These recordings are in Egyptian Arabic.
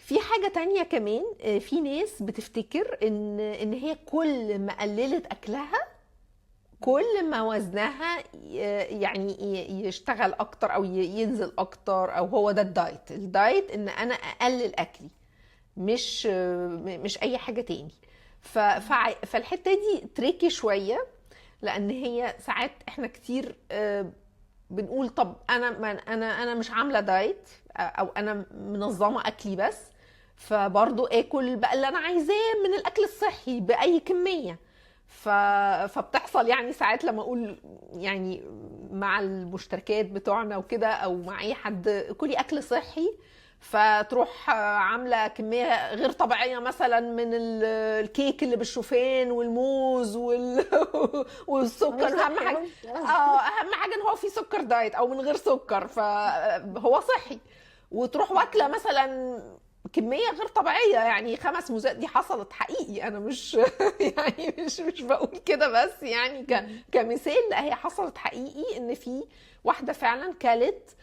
في حاجة تانية كمان، في ناس بتفتكر ان هي كل ما قللت اكلها كل ما وزنها يعني يشتغل اكتر او ينزل اكتر، او هو ده الدايت. الدايت ان انا اقلل اكلي، مش اي حاجة تاني. فالحتة دي tricky شوية، لان هي ساعات احنا كتير بنقول طب انا ما انا مش عامله دايت، او انا منظمة اكلي بس، فبرضو اكل بقى اللي انا عايزاه من الاكل الصحي باي كميه. فبتحصل يعني ساعات لما اقول يعني مع المشتركات بتوعنا وكده، او مع اي حد، كلي اكل صحي، فتروح عامله كمية غير طبيعية مثلا من الكيك اللي بالشوفان والموز هو والسكر. اهم صحي حاجة أهو. اه اهم حاجة ان هو في سكر diet او من غير سكر فهو صحي. وتروح واكله مثلا كمية غير طبيعيه، يعني 5 موزات. دي حصلت حقيقي، انا مش يعني مش بقول كده بس يعني كمثال، لا هي حصلت حقيقي ان في واحدة فعلا كلت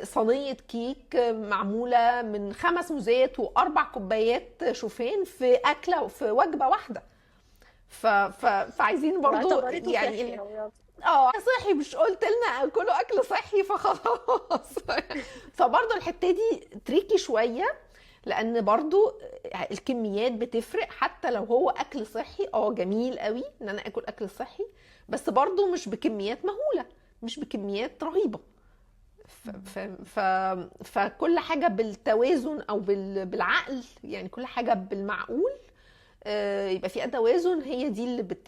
صينية كيك معمولة من 5 موزات و4 كوبايات شوفان في اكله، في وجبة واحده. فعايزين برضو واعتبرته صحي يعني أو يلا. اه صحي، مش قلت لنا كله اكل صحي فخلاص. فبرضو الحتة دي tricky شويه، لان برضو الكميات بتفرق. حتى لو هو اكل صحي، اه جميل قوي ان انا اكل اكل صحي، بس برضو مش بكميات مهوله، مش بكميات رهيبه. ف ف ف فكل حاجة بالتوازن او بالعقل، يعني كل حاجة بالمعقول، يبقى في توازن. هي دي اللي